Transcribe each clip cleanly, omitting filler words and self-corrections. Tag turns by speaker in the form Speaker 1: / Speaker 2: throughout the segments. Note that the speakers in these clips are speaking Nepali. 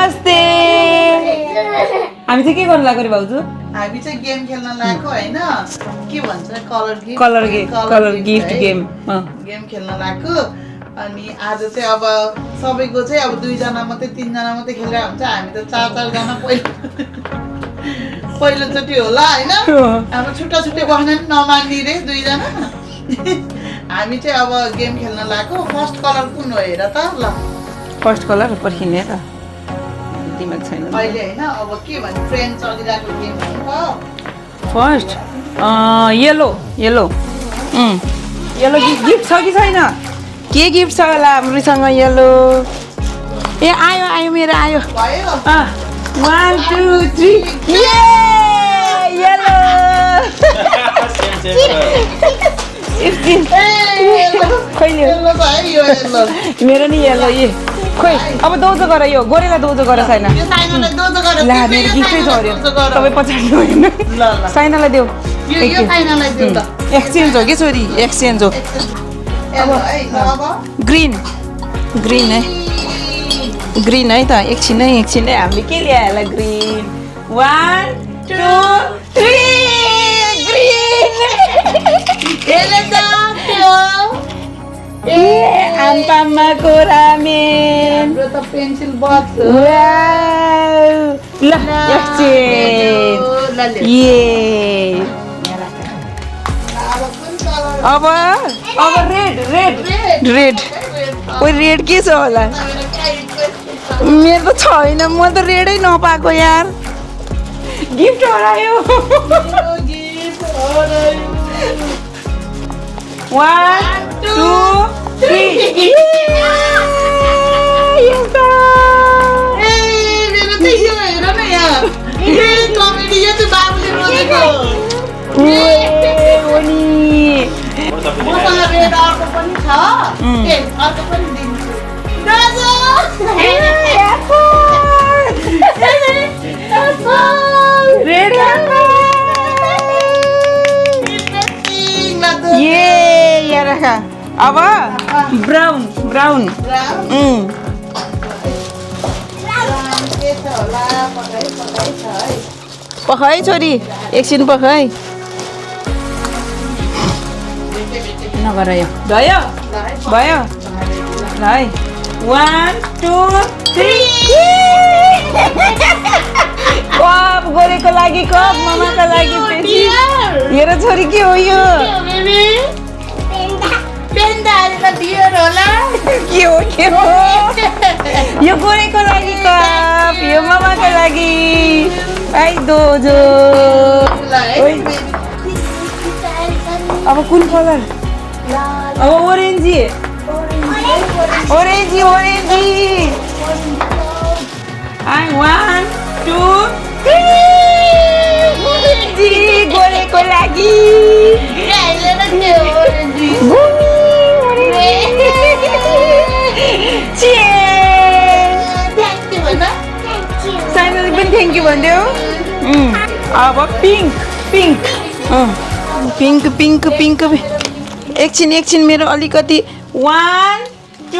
Speaker 1: नमस्ते हामी चाहिँ के गर्नु लाग्यो रे भाउजू
Speaker 2: हामी चाहिँ गेम खेल्न लागेको हैन के भन्छ
Speaker 1: कलर गिफ्ट गेम
Speaker 2: गेम खेल्न लागेको अनि आज चाहिँ अब सबैको चाहिँ अब 2 जना मात्रै 3 जना मात्रै खेलेर हुन्छ हामी त 4 जना पहिलोचोटि होला हैन अब छुट्टा छुट्टै बस्न नि नमान्ने रे 2 जना हामी चाहिँ अब गेम खेल्न लागेको फर्स्ट कलर कुन हो हेर त ल
Speaker 1: फर्स्ट कलर पर्खिने त दिमाग छैन
Speaker 2: अहिले हैन अब के भन्छ फ्रेन्ड चलिरहेको गेम हो
Speaker 1: first yellow yellow yellow gift छ कि छैन के गिफ्ट छ होला हामीसँग येलो ए आयो आयो मेरो आयो
Speaker 2: भयो
Speaker 1: 1 2 3 ये येलो खोइ मेरो नि येलो ये खोइ अब दोजो गर यो गोरेलाई दोजो गर छैन ला मेरो गिफ्टै झऱ्यो तपाईँ पछाडि होइन साइनालाई देऊ एक्सचेन्ज हो कि छोरी एक्सचेन्ज हो ग्रिन ग्रिन है ग्रिन है त एकछिन है हामीले के ल्यायो होला ग्रिन 1 2 3 ग्रिन आम्पामाको रामेन
Speaker 2: त पेन्सिल बक्स
Speaker 1: ल एक्सचेन्ज ये अब रेड ओ रेड के छ होला मेरो त छैन म त रेडै नपाएको यार गिफ्ट हरायो 1 2 3 अब ब्राउन पखाइ छोरी एकछिन पखाइ नगर यो भयो ल है 1 2 3 कप गोरेको लागि कप मामाको लागि पेन्सिल हेर छोरी के हो यो के हो यो गोरेको लागि कप यो मामाको लागि आई दोजो अब कुन कलर अब ओरेन्जी आई 1 2 3 गोरेको लागि साइनाले पनि थ्याङ्क यू भनिदेऊ अब पिङ्क एकछिन मेरो अलिकति 1 2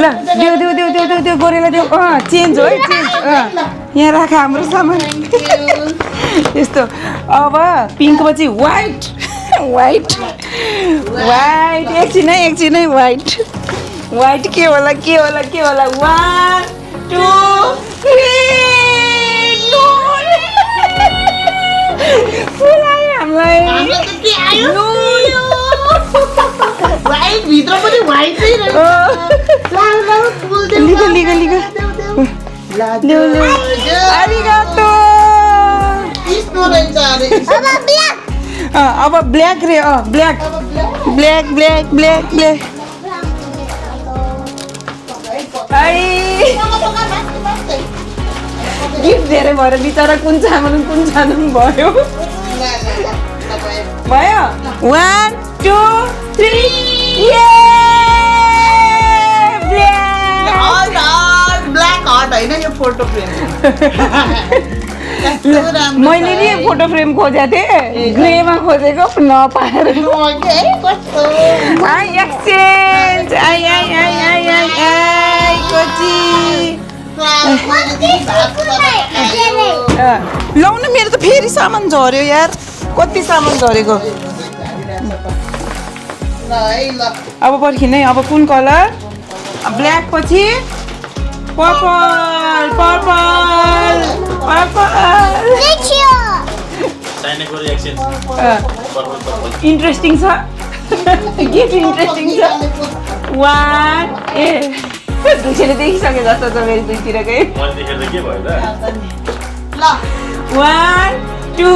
Speaker 1: ल देऊ गोरेलाई देऊ चेन्ज हो है यहाँ राख हाम्रो सामान यस्तो अब पिङ्क पछि व्हाइट एकछिन है व्हाइट के होला 1 2 3 फुल आयो हामीलाई
Speaker 2: भित्र पनि व्हाइट नै
Speaker 1: लिगो आरिगातो अब ब्ल्याक रे ब्ल्याक गिफ्ट धेरै भएर बिचरा कुन चामल भयो 1 2 3
Speaker 2: ब्ल्याक हार्ट हैन यो फोटो फ्रेम
Speaker 1: मैले नि फोटो फ्रेम खोजेको थिएँ ग्रेमा खोजेको नपाएर exchange I I I I I I Kochi लौ न मेरो त फेरि सामान झऱ्यो यार कति सामान झरेको अब पर्खिने अब कुन कलर ब्ल्याक पछि पर्पल पर्पल पर्पल इन्ट्रेस्टिङ छ गिफ्ट इन्ट्रेस्टिङ छ वान ए दुईले देखिसके जस्तो छ मेरो दुईतिरकै 1 2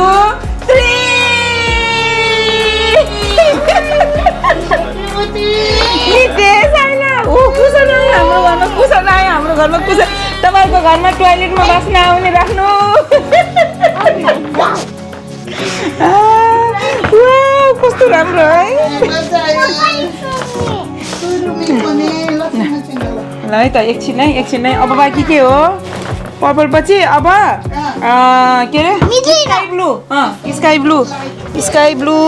Speaker 1: हाम्रो घरमा कुसन तपाईँको घरमा टोयलेटमा बस्न आउने राख्नु कस्तो राम्रो है ल है त एकछिन है अब बाँकी के हो पर्पल पछि अब के अरे स्काई ब्लू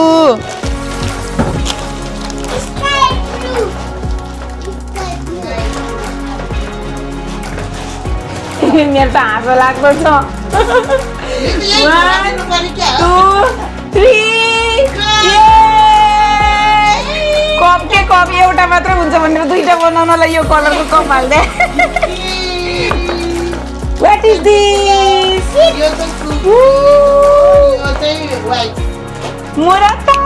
Speaker 1: मेरो त हाँसो लाग्दो छ 1 2 3 कप एउटा मात्र हुन्छ भनेर दुईटा बनाउनलाई यो कलरको कप हाल्दै What is this? Murata!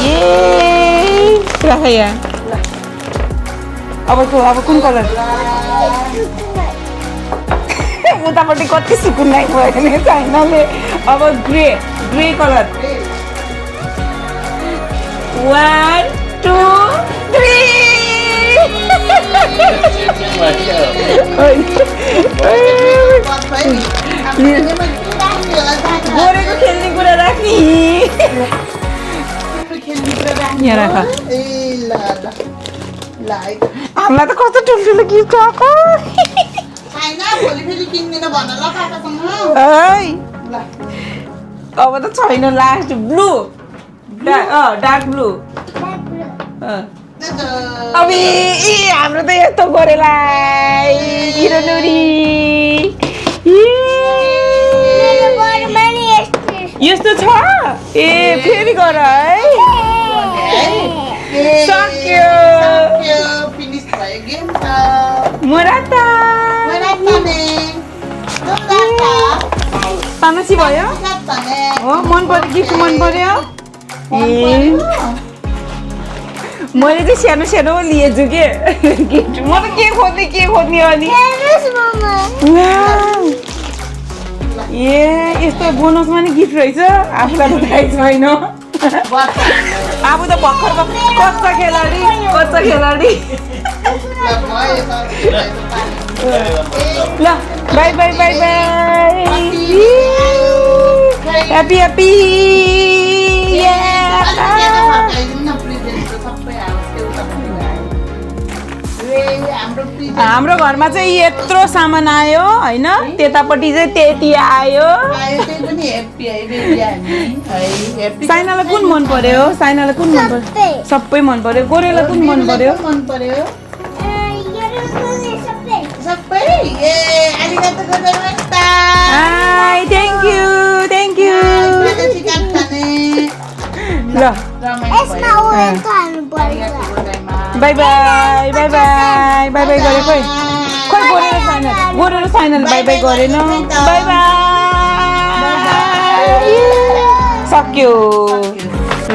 Speaker 1: Yay! राख यहाँ अब कुन कलर उतापट्टि कति सुकुन भयो भने चाइनाले अब ग्रे कलर 1 2 गोरेको खेल्ने कुरा राख्ने यहाँ राख हामीलाई त कस्तो ठुल्ठुलो गिफ्ट आएको अब त छैन लास्ट ब्लू डार्क ब्लू अब हाम्रो त यस्तो गोरेलाई हिरोनुरी यस्तो छ ए फेरि गर है सक्यो मुराता तानासी भयो हो मन पर्यो गिफ्ट मन पर्यो ए मैले चाहिँ सानो लिएछु के गिफ्ट म त के खोज्ने अनि ए यस्तो बोनसमा नि गिफ्ट रहेछ आफूलाई त थाहै छैन आफू त भर्खर कच्चा खेलाडी ल बाई ह्याप्पी हाम्रो घरमा चाहिँ यत्रो सामान आयो होइन त्यतापट्टि चाहिँ त्यति आयो साइनालाई कुन मन पर्यो सबै मन पर्यो गोरेलाई कुन मन पर्यो थ्याङ्क यू ल बाई गरे खोइ गोरेर फाइनल बाई गरेन बाई सक्यो ल